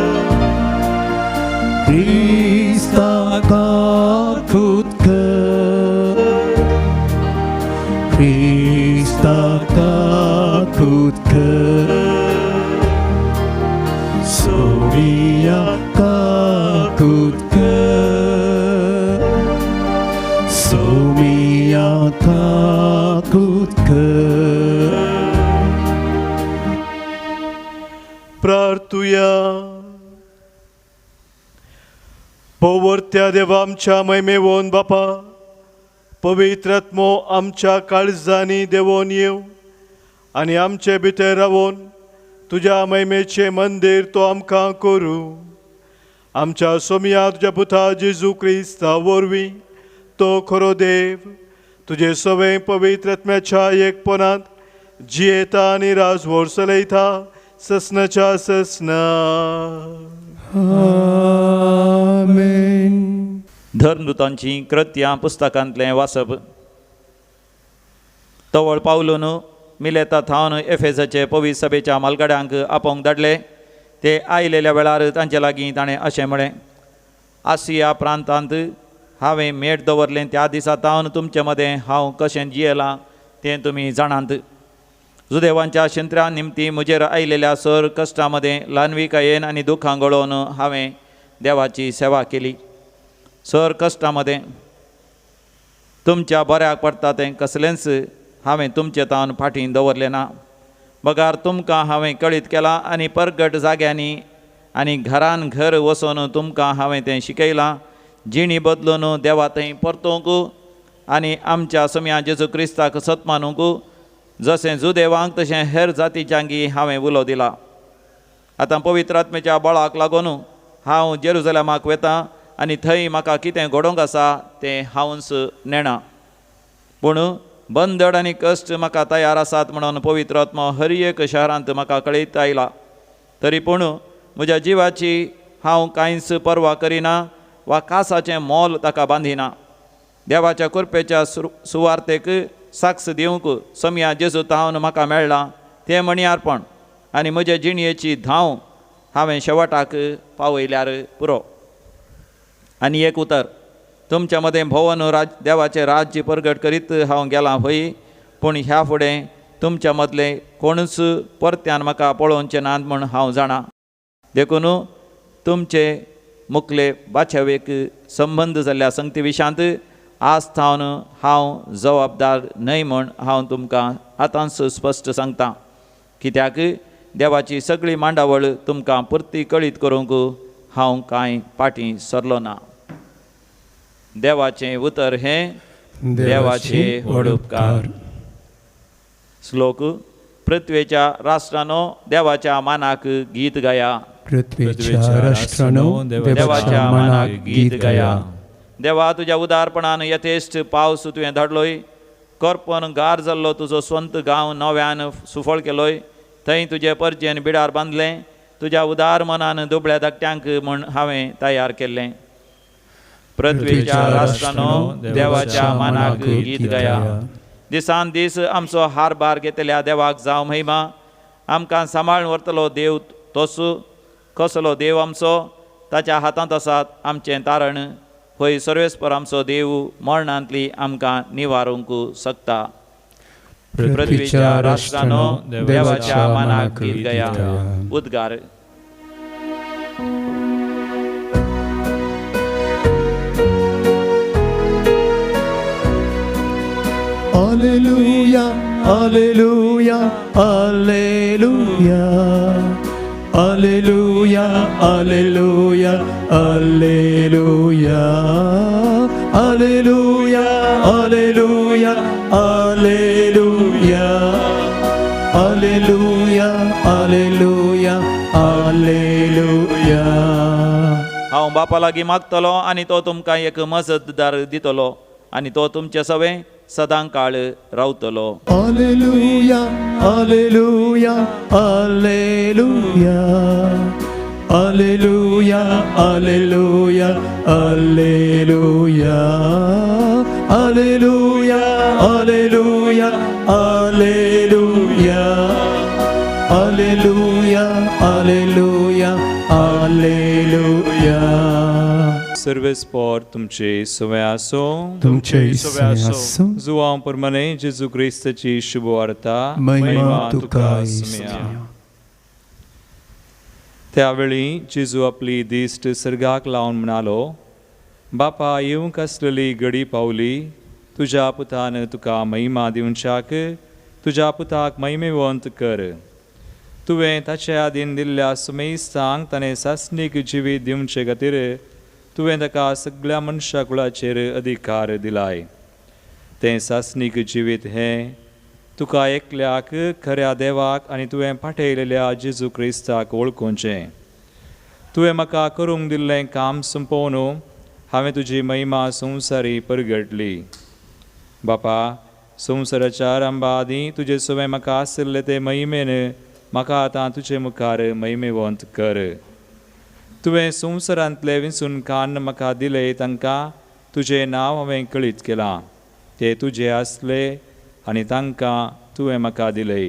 क्रिस्ता काकूत कर, क्रिस्ता काकूत कर, सोमिया काकूत कर, सोमिया काकूत कर. प्रार्थुया. पवर्त्या देवा आमच्या महिमेवन बापा पवित्र आत्मो आमच्या काळजांनी देवोन येव आनी आमचे भितर रावोन तुज्या महिमेचें मंदीर तो आमकां करूं. आमच्या सोमया तुज्या पुता जेजू क्रिस्ता वरवीं तो खरो देव तुजे सवें पवित्र आत्म्याच्या एकपणांत जियेता आनी राजवड चलयता ससनाच्या ससना. आमेन. धर्मदूतांची कृत्यां पुस्तकांतलें वाचप. तवळ पावलून मिलेता थावन एफेसाचे पवित्र सभेच्या मालगाड्यांक आपोवंक धाडले. ते आयलेल्या वेळार तांचे लागीं ताणें अशें म्हळें, आसिया प्रांतांत हांवें मेट दवरलें त्या दिसा थावन तुमचे मदें हांव कशें जियेलां तें तुमी जाणात. जुदेवांच्या शिंत्र्या निमती म्हजेर आयलेल्या सर कश्टां मदें ल्हानविकायेन आनी दुखां गळोवन हांवें देवाची सेवा केली. सर कश्टां मदें तुमच्या बऱ्याक पडटा तें कसलेंच हांवें तुमचे तावन फाटीं दवरलें ना, बगार तुमकां हांवें कळीत केलां आनी परगट जाग्यांनी आनी घरान घर वचून तुमकां हांवें तें शिकयलां. जिणी बदलून देवा थंय परतूंक आनी आमच्या सम्या जेजू क्रिस्ताक सत मानूंक जशें जुदेवांक तशें हेर जातीच्यांगी हांवें उलो दिला. आतां पवित्र आत्म्याच्या बळाक लागून हांव जेरुजलेमाक वेता आनी थंय म्हाका कितें घडोवंक आसा तें हांवच नेणा. पूण बंदड आनी कश्ट म्हाका तयार आसात म्हणून पवित्र आत्मो हर एक शहरांत म्हाका कळयत आयला. तरी पूण म्हज्या जिवाची हांव कांयच पर्वा करिना वा कासाचें मोल ताका बांदिना. देवाच्या कृपेच्या सुवार्तेक साक्ष दिवंक सम्या जेजू तावन म्हाका मेळ्ळां तें म्हणी अर्पण आनी म्हजे जिणयेची धांव हांवें शेवटाक पावयल्यार पुरो. आनी एक उतर, तुमच्या मदें भोवन देवाचें राज्य परगट करीत हांव गेलां हय, पूण ह्या फुडें तुमच्या मदलें कोणूच परत्यान म्हाका पळोवचें नात म्हूण हांव जाणा. देखून तुमचे मुखले बाचेवेक संबंद जाल्ल्या संगती विशांत आज थावन हांव जबाबदार न्हय म्हूण हांव तुमकां आतांच स्पश्ट सांगता. कित्याक देवाची सगळी मांडावळ तुमकां परती कळीत करूंक हांव कांय फाटीं सरलो ना. देवाचें उतर हें देवाचे व्हड उपकार. श्लोक. पृथ्वेच्या राष्ट्रानो देवाच्या मानाक गीत गाया. पृथ्वेच्या राष्ट्रानो देवाच्या मानाक गीत गाया. देवा तुज्या उदारपणान यथेश्ट पावस तुवें धाडलोय, करपन गार जाल्लो तुजो स्वंत गांव नव्यान सुफळ केलोय. थंय तुजे परजेन बिडार बांदलें, तुज्या उदार मनान दुबळ्या धाकट्यांक म्हूण हांवें तयार केल्लें. पृथ्वेच्या राष्ट्रानो देवाच्या मानाक गीत गाया. दिसान दीस आमचो हारभार घेतल्या देवाक जावं महिमा. आमकां सांबाळून व्हरतलो देव तोच, कसलो देव आमचो, ताच्या हातांत आसात आमचें तारण. होय सर्वेस्पर आमचो देव मरणांतली आमकां निवारूंक शकता. पृथ्वीच्या राष्ट्रानो देवाच्या मानाक गीत गाया. उद्गार. Alleluia, Alleluia, Alleluia, Alleluia, Alleluia, Alleluia, Alleluia, Alleluia, Alleluia, Alleluia, Alleluia, Alleluia. हांव बापा लागीं मागतलो आनी तो तुमकां एक मजतदार दितलो आनी तो तुमचे सवें सदां काळ रावतलो. Alleluia, Alleluia, Alleluia, Alleluia, Alleluia, Alleluia, Alleluia, Alleluia, Alleluia, Alleluia, Alleluia, Alleluia. सर्वेस्पोर तुमचे सवे आसो. तुमचे सवे आसूं. जुवांव परमाने जेजू क्रिस्ताची शुभवार्ता. महिमा तुका. त्यावेळी जेजू आपली दिश्ट सर्गाक लावन म्हणालो, बापा येवंक आसलेली घडी पावली. तुज्या पुतान तुका महिमा दिवच्याक तुज्या पुताक महिमेवंत कर. तुवें ताचे आदीन दिल्ल्या सुमेस्तांक ताणें सासणीक जिवीत दिवचे खातीर तुवें ताका सगळ्या मनशा कुळाचेर अधिकार दिलाय. तें सासणीक जिवीत हें तुका एकल्याक खऱ्या देवाक आनी तुवें पाठयलेल्या जेजू क्रिस्ताक वळखुचें. तुवें म्हाका करूंक दिल्लें काम सोंपोवन हांवें तुजी महिमा संवसारी परगटली. बापा, संवसाराच्या आरंभा आदीं तुजे सवें म्हाका आशिल्ले ते महिमेन म्हाका आतां तुजे मुखार महिमेवंत कर. तुवें संवसारांतले विंचून कान्न म्हाका दिले तांकां तुजें नांव हांवें कळीत केलां. ते तुजे आसले आनी तांकां तुवें म्हाका दिले.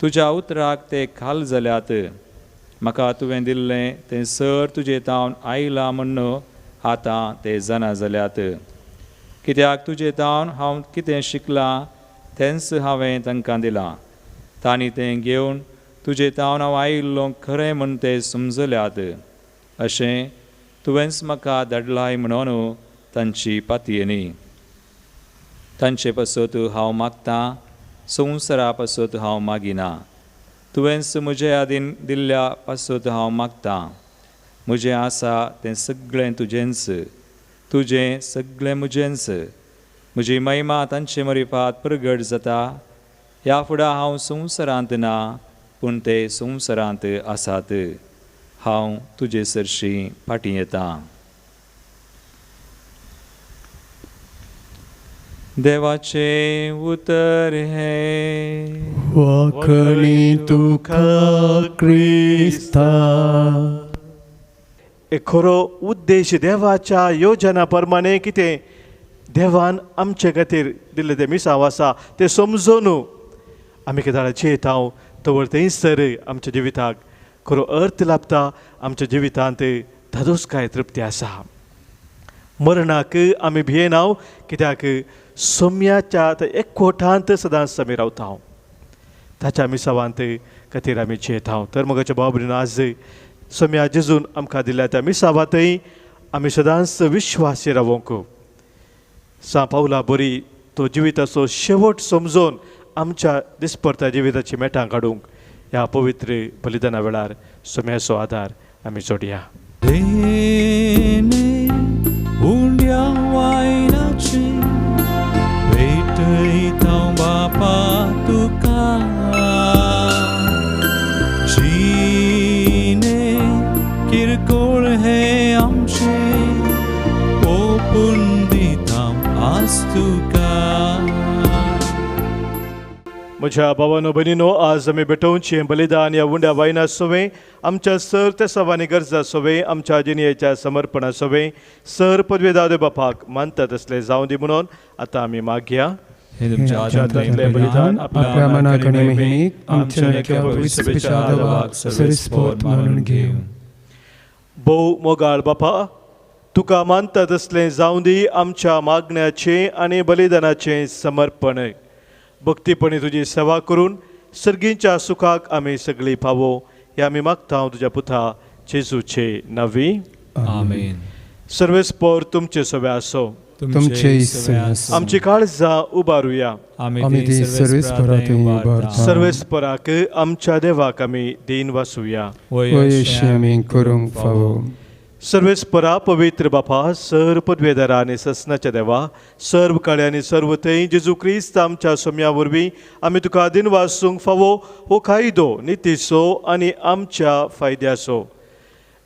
तुज्या उतराक ते खाल जाल्यात. म्हाका तुवें दिल्लें तें सर तुजे तावन आयलां म्हूण आतां ते जाणा जाल्यात. कित्याक तुजे तावन हांव कितें शिकलां तेंच हांवें तांकां दिलां. तांणी तें घेवन तुजे तावन हांव आयिल्लो खरें म्हूण ते समजल्यात. अशें तुवेंच म्हाका धाडलाय म्हणून तांची पातयेनी. तांचे पासत हांव मागतां, संवसारा पासत हांव मागिना. तुवेंच म्हजे आदीन दिल्ल्या पासत हांव मागतां. म्हजें आसा तें सगळें तुजेंच, तुजें सगळें म्हजेंच. म्हजी महिमा तांचे मरिफात प्रगट जाता. ह्या फुडें हांव संवसारांत ना, पूण ते संवसारांत आसात. हांव तुजे सरशीं फाटीं येता. देवाचें उतर हें. वाखणी तुका क्रिस्ता. एक खरो उद्देश देवाच्या योजना प्रमाणे कितें देवान आमचे खातीर दिल्लें तें मिसांव आसा तें समजून आमी केदाळा जियेता तवर थंयसर आमच्या जिविताक खरो अर्थ लाभता. आमच्या जिवितांत धादोसकाय तृप्ती आसा. मरणाक आमी भियेना कित्याक सोम्याच्या त्या एकवटांत सदांच आमी रावता. ताच्या मिसावांत खातीर आमी जियेता. तर मगाच्या बाबरीन आज सोम्या जेजून आमकां दिल्या त्या मिसावांतय आमी सदांच विश्वासी रावोंक. सा पावला बरी तो जिविताचो शेवट समजून आमच्या दिसपरत्या जिविताची मेटां काडूंक ह्या पवित्र बलिदाना वेळार सोम्याचो आदार आमी जोडया. उंड्या वायनाची भेटयता बापा तुका, जिणे किरकोळ हे आमचे ओपून दिता आज तुका. म्हज्या भावानो भयणीनो, आज आमी भेटोवचें बलिदान ह्या उंड्या वायना सोवें आमच्या सर ते सवानी गरजा सोवें आमच्या जिणेच्या समर्पणा सोवें सर पदवेदार बापाक मानता तसलें जावं दी म्हणून आतां आमी मागया. हातूंतलें बलिदान आपल्या मनाक आनी मोहिनीक आमच्या पवित्र सभेच्या देवाक सर्वेस्पोर मानून घेवं. भोव मोगाळ बापा, तुका मानता तसलें जावं दी आमच्या मागण्याचें आनी बलिदानाचें समर्पण. भक्तीपणी तुजी सेवा करून सर्गींच्या सुखाक आमी सगळीं पावो हे आमी मागता तुज्या पुता जेजूचे नवी. आमेन. सर्वेस्पोर तुमचे सवे आसो. तुमचे सवे आसो. आमची काळजां उबारुया. आमी ती सर्वेस्पराक उबारता. सर्वेस्पराक आमच्या देवाक आमी दीन वासुया. वयशी आमी करूंक फावो. सर्वेस्परा पवित्र बापा, सर पदवेदारा आनी ससनाच्या देवा, सर्व काळे आनी सर्व थंय जेजू क्रिस्त आमच्या सोम्या वरवीं आमी तुका दीन वासूंक फावो हो कायदो नितीचो आनी आमच्या फायद्याचो.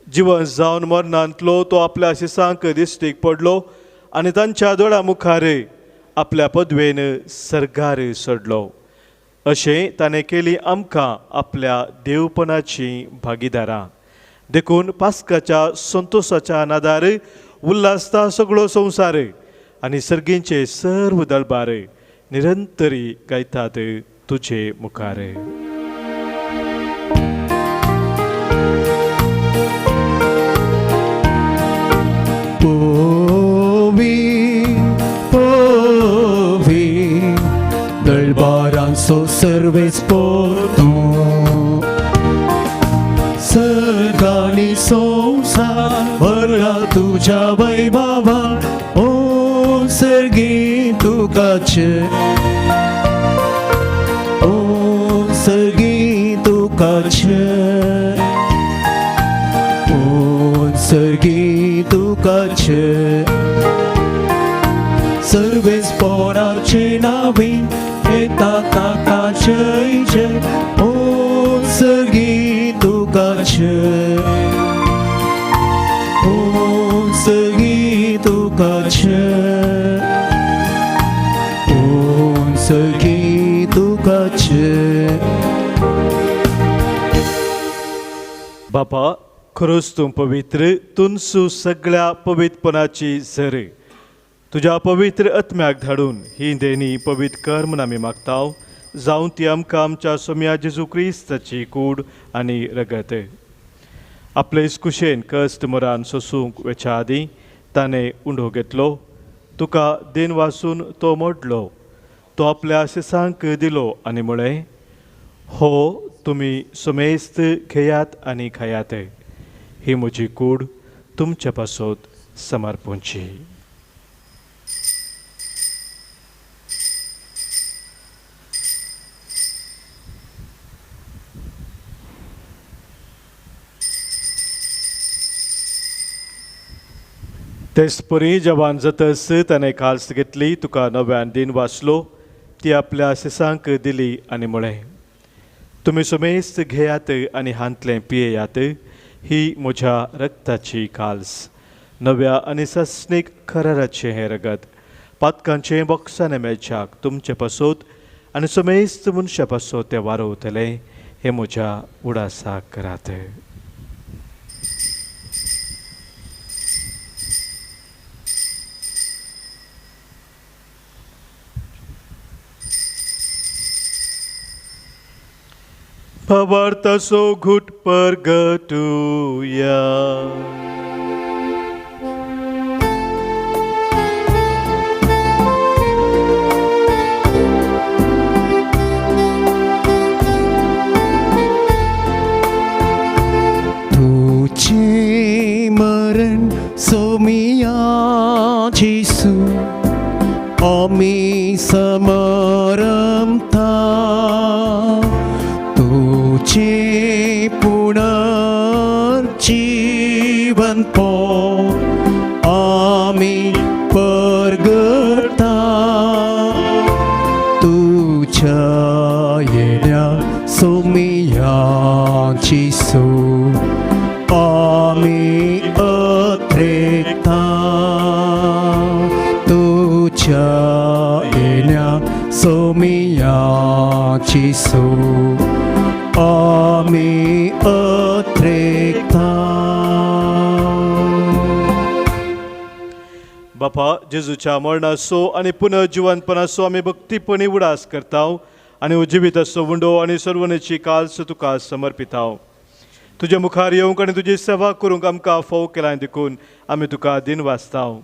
जिवन जावन मरणांतलो तो आपल्या शिसांक दिश्टीक पडलो आनी तांच्या दोळ्या मुखार आपल्या पदवेन सर्गार सोडलो. अशें ताणें केली आमकां आपल्या देवपणाची भागीदारां. देखून पास्काच्या संतोसाच्या नादार उल्हासता सगळो संवसार आनी सर्गींचे सर्व दळबार निरंतरी गायतात तुजे मुखार. पोवी पोवी दळबारांचो सर्वेस्पोर तूं, सर्गानी संवसार भरला तुज्या वैभवा, ओ सर्गी तुकाच, ओ सर्गी तुकाच, ओ सर्गी तुकाच. सर्वेस्पोराचे नावी येता ताका जय जय, ओ सर्गी तुकाच, ओ सर्गी तुकाच, ओ सर्गी तुकाच. बापा, खरोच तूं पवित्र, तुनसू सगळ्या पवित्रपणाची झर. तुज्या पवित्र आत्म्याक धाडून ही देणी पवित्र कर म्हूण आमी मागता. जावं ती आमकां आमच्या सोम्या जेजू क्रिस्ताची कूड आनी रगत. आपले कुशेन कश्ट मरान सोसूंक वेच्या आदीं ताणें उंडो घेतलो, तुका देन वासून तो मोडलो, तो आपल्या शिसांक दिलो आनी म्हळें, हो तुमी सुमेस्त घेयात आनी खायात, ही म्हजी कूड तुमचे पासत समर्पूंची. तेचपरी जवान जातच ताणें काल्स घेतली, तुका नव्यान दिन वाचलो, ती आपल्या सिसांक दिली आनी म्हळें, तुमी सुमेस्त घेयात आनी हांतलें पियेयात, ही म्हज्या रक्ताची काल्स, नव्या आनी सस्नीक कराराचें हें रगत, पातकांचें बोक्साने मेळच्याक तुमचे पासत आनी सुमेस्त मनशा पासत तें वारोवतलें, हें म्हज्या उडासाक करात. भावार्थाचो घुट परगटुया. तुझे मरण सोमिया जेसू आमी समरमता, तुझे पुनर्जीवन पो आमी परगटा, तुझ्या येण्या सोमिया जेसू आमी अत्रेता, तुझ्या येण्या सोमिया जेसू आमी अत्रेता. बापा, जेजूच्या मरणाचो आनी पुनर्जिवनपणाचो आमी भक्तीपणी उडास करता आनी उजिवीताचो उंडो आनी सर्वनेची काल्स तुका समर्पिताव. तुज्या मुखार येवंक आनी तुजी सेवा करूंक आमकां फोव केलां देखून आमी तुका दिन वाचताव.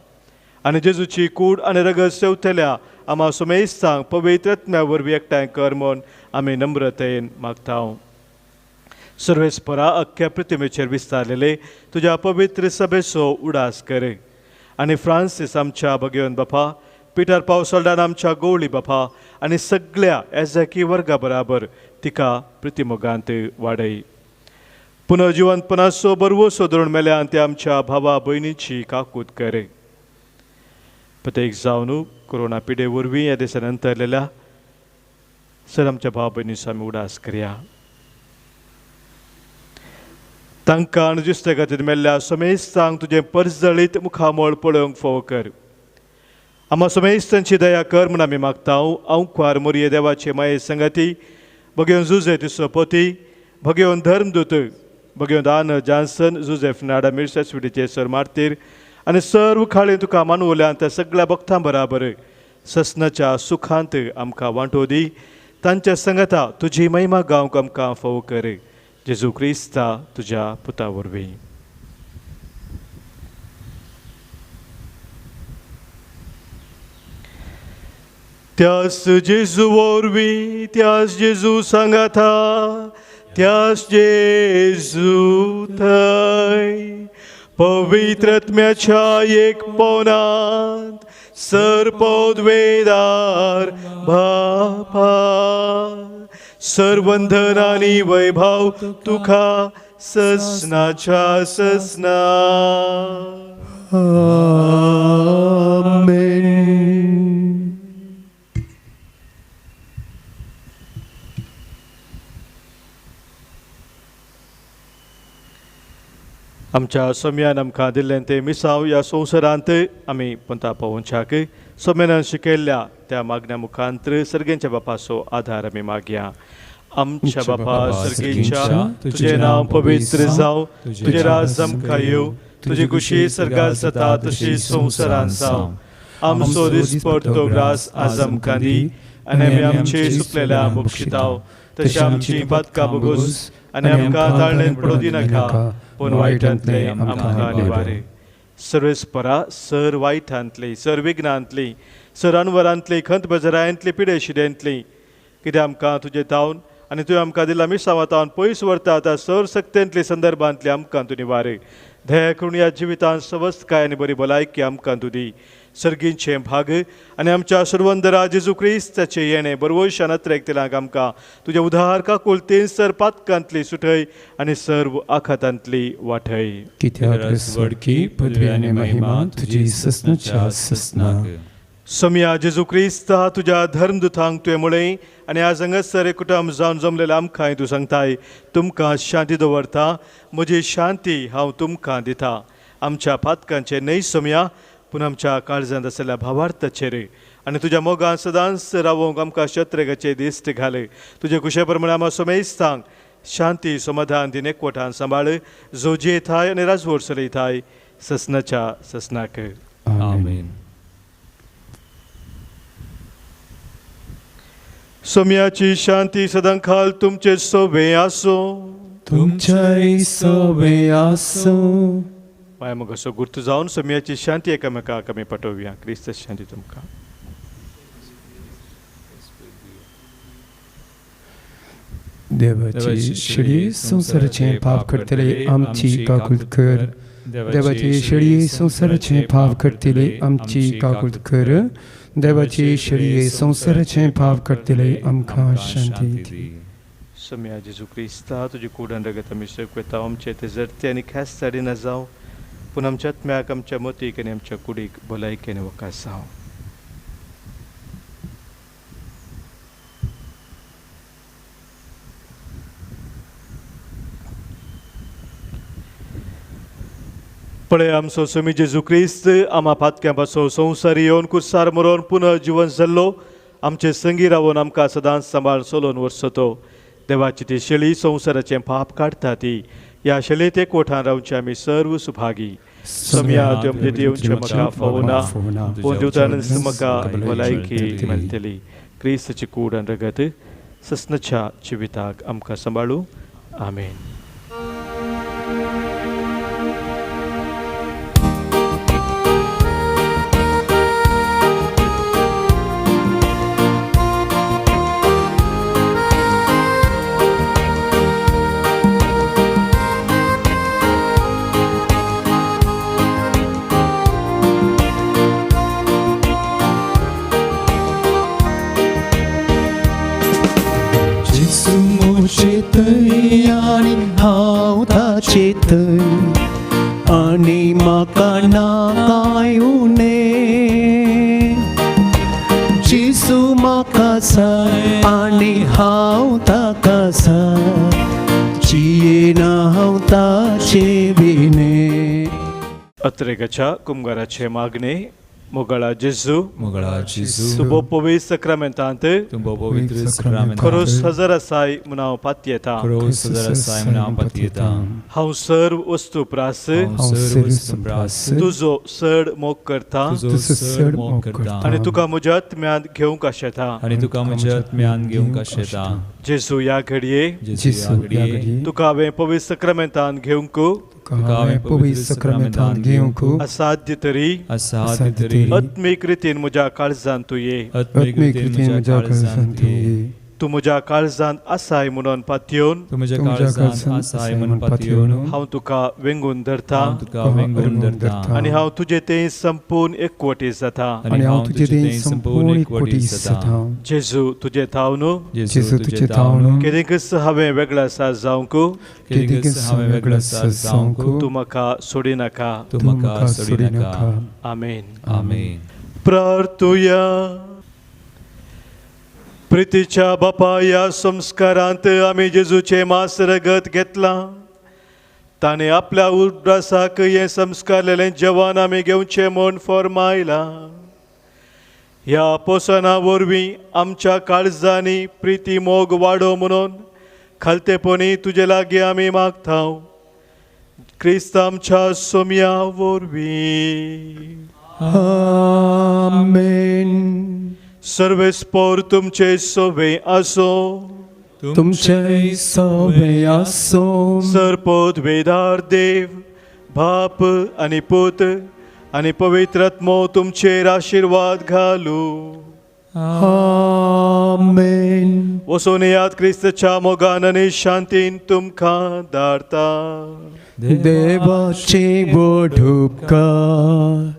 आनी जेजूची कूड आनी रगत सेवतल्या आमा सुमेस्तांक पवित्र आत्म्या वरवीं एकठांय कर म्हूण आमी नम्रतेन मागताव. सर्वेस्परा अख्ख्या प्रतिमेचेर विस्तारलेले तुज्या पवित्र सभेचो उडास कर आनी फ्रांसीस आमच्या भगेवन बापा, पिटर पावसोल्डान आमच्या गोवळी बापा आनी सगळ्या एजाकी वर्गा बराबर तिका प्रतिमोगांत वाडय. पुनर्जिवनपणाचो बरवसो धरून मेल्यान ते आमच्या भावा भयणीची काकूत कर. प्रत्येक जावन कोरोना पिडे वरवीं ह्या दिसा नंतरलेल्या सर आमच्या भाव भयणीचो आमी उडास करया. तांकां आनी जुस्ते खातीर मेल्ल्या समेस्तांक तुजें परजळीत मुखामळ पळोवंक फोव कर. आमा समेस्तांची दया कर म्हूण आमी मागता. अंकवार मोरये देवाचे माये संगाती भगेवन जुजे तिसो पोती, भगेवन धर्मदूत, भगेवन दान जानसन, जुजेफ नाडा मिर्सा स्विटीचे सर मार्तीर आनी सर्व खाळी तुका मानवल्यान त्या सगळ्या भक्तां बराबर ससनाच्या सुखांत आमकां वांटो दी. तांच्या संगता तुजी महिमा गावंक आमकां फोव कर. जेजू क्रिस्ता तुज्या पुता वरवीं. त्यास जेजू वरवीं, त्यास जेजू सांगाता, त्यास जेजू थंय पवित्र आत्म्याच्या एक पोनांत सर्पोद्वेदार बापा, सर्वंधन आनी वैभव तुका ससनाच्या ससना. आमेन. आमच्या सोम्यान आमकां दिल्लें तें मिसांव ह्या संवसारांत आमी पंता पावोवच्याक सोम्यान शिकयल्ल्या त्या मागण्या मुखांत सर्गेंच्या बापाचो आदार आमी मागया. आमच्या बापा सर्गेच्या, तुजें नांव पवित्र जावं, तुजें राज आमकां येवं, तुजी खुशी सर्गार जाता तशी संवसारांत जावं. आमचो दिसपडतो ग्रास आज आमकां दी आनी आमी आमचे सुकलेल्या बक्षिताव तशें आमची पातकां भोगोस आनी आमकां ताळणेन पडोवं दिनाका, पूण वायटांतलें आमकां निवारे. सर्वेस्परा सर वायटांतली, सर विघ्नांतली, सर अनवरांतली, खंत बजरायांतली, पिडेशिडेंतली कित्याक आमकां तुजें तावन आनी तुवें आमकां दिला मिसांवा तावन पयस व्हरता त्या सर सक्तेंतली संदर्भांतली आमकां तूं निवारे. दया करून ह्या जिवितांत सवस्तकाय आनी बरी भलायकी आमकां तूं दी. सर्गींचे भाग आनी आमच्या सुरवंदरा जेजू क्रिस्ताचे येणे बरवशान अत्रेक आमकां तुज्या उदार काकुळतेन सर पातकांतली सुटय आनी सर्व आखातांतली वाठय. कित्याक स्वर्गी पदवी आनी महिमा तुजी ससनाच्या ससनाक. सोमया जेजू क्रिस्ता तुज्या धर्मदुतांक तुवें म्हळें आनी आज हांगासर एकूटम जावन जमलेल्या आमकांय तूं सांगताय, तुमकां शांती दवरता, म्हजी शांती हांव तुमकां दिता. आमच्या पातकांचेर न्हय सोमया, पूण आमच्या काळजांत आशिल्ल्या भावार्थाचेर आनी तुज्या मोगान सदांच रावोवंक आमकां शत्रेगाचे दिश्ट घाले. तुजे कुशे प्रमाणे आमकां सोमेस्तांक शांती समाधान दिन एकवटान सांबाळ, जो जियेताय आनी राजवट चलयताय ससनाच्या ससनाक. आमेन. सोम्याची शांती सदांकाल तुमचे सोबे आसूं. तुमच्याय सोबे आसूं. मागीर मग असो गुर्त जावन सोम्याची शांती एकामेकाक आमी पाठोवया. क्रिस्त शांती तुमकां. देवाची शेळी संवसाराचें पाप करतले आमची काकूत कर. देवाची शेळी संवसाराचें पाप करतले आमची काकूत कर. देवाची शेळये संवसाराचें पाप करतले आमकां शांती दी. सोम्या जेजू क्रिस्ता तुजी कूड आनी रगत आमी सकवेता, आमचे ते जरते आनी ख्यास्त हाडिना जावं, पूण आमच्या आत्म्याक, आमच्या मतीक आनी आमच्या कुडीक भलायकेन वकास जावं. पळय आमचो स्वामी जेजू क्रिस्त आमा पातक्यां पासून संवसारी येवन कुर्सार मरोन पुनः जिवन जाल्लो आमचे संगी रावन आमकां सदांच सांबाळ चलोवन वर्सतो. देवाची ती शेळी संवसाराचें पाप काडटा ती ह्या शेळयेत एकवठान रावचे आमी सर्व सुभागी. सोम्या तुवें दिवचें म्हाका फावना, पूण दिवतानच म्हाका भलायकी मेळटली. क्रिस्ताची कूड आनी रगत ससनाच्या जिविताक आमकां सांबाळू. आमेन. आनी हांव ताचे थंय आनी म्हाका ना कांय उणें. जेजू म्हाका जाय आनी हांव ताका जाय, जियेना हांव ताचे विणें. अत्रेगाच्या कुमगाराचे मागणे. मोगळा जेजू, मोगळा जेजू, तुबो पवित्र सक्रामेंतांत, तुबो पवित्र सक्रामेंतांत, खरोच हजर आसाय म्हूण हांव पातयेता, खरोच हजर आसाय म्हूण हांव पातयेता. हांव सर्व वस्तू प्रास, हांव सर्व वस्तू प्रास, तुजो चड मोग करता, तुजो चड मोग करता, आनी तुका म्हज्या आत्म्यांत घेवंक आशेता, आनी तुका म्हज्या आत्म्यांत घेवंक आशेता. जेजू ह्या घडये, जेजू ह्या घडये, तुका हांवें पवित्र सक्रामेंतांत घेवंक, तुका हांवें पवित्र सक्रामेंतांत घेवंक असाध्य तरी, असाध्य तरी, आत्मीक रितीन म्हज्या काळजांत तूं ये, आत्मीक रितीन म्हज्या काळजांत तूं ये. तूं म्हज्या काळजांत आसाय म्हणून पातयेवन, तूं म्हज्या काळजांत आसाय म्हणून पातयेवन, हांव तुका वेंगून धरता, हांव तुका वेंगून धरता, आनी हांव तुजे तें संपूर्ण एकवटी जाता, आनी हांव तुजे तें संपूर्ण एकवटी जाता. जेजू तुजे थावन, जेजू तुजे थावन, केदींकच हांवें वेगळो आसा जावंक, केदींकच हांवें वेगळो आसा जावंक, तूं म्हाका सोडिनाका, तूं म्हाका सोडिनाका. आमेन. आमेन. प्रार्थुया. प्रितीच्या बापा, ह्या संस्कारांत आमी जेजूचें मास रगत घेतलां. ताणें आपल्या उड्डासाक हें संस्कारलेलें जेवण आमी घेवचें म्हूण फॉर्मायलां. ह्या पोसना वरवीं आमच्या काळजांनी प्रिती मोग वाडो म्हणून खालतेपणी तुजे लागीं आमी मागता, क्रिस्त आमच्या सोम्या वरवीं. आमेन. सर्वेस्पोर तुमचे सोबे आसो, तुमचे सोबे आसो. सरपोत वेदार देव बाप आनी पूत आनी पवित्र आत्मो तुमचेर आशिर्वाद घालू. आमेन. वचून येयात क्रिस्तच्या मोगान आनी शांतीन तुमकां धाडता. देवाचे व्हड उपकार.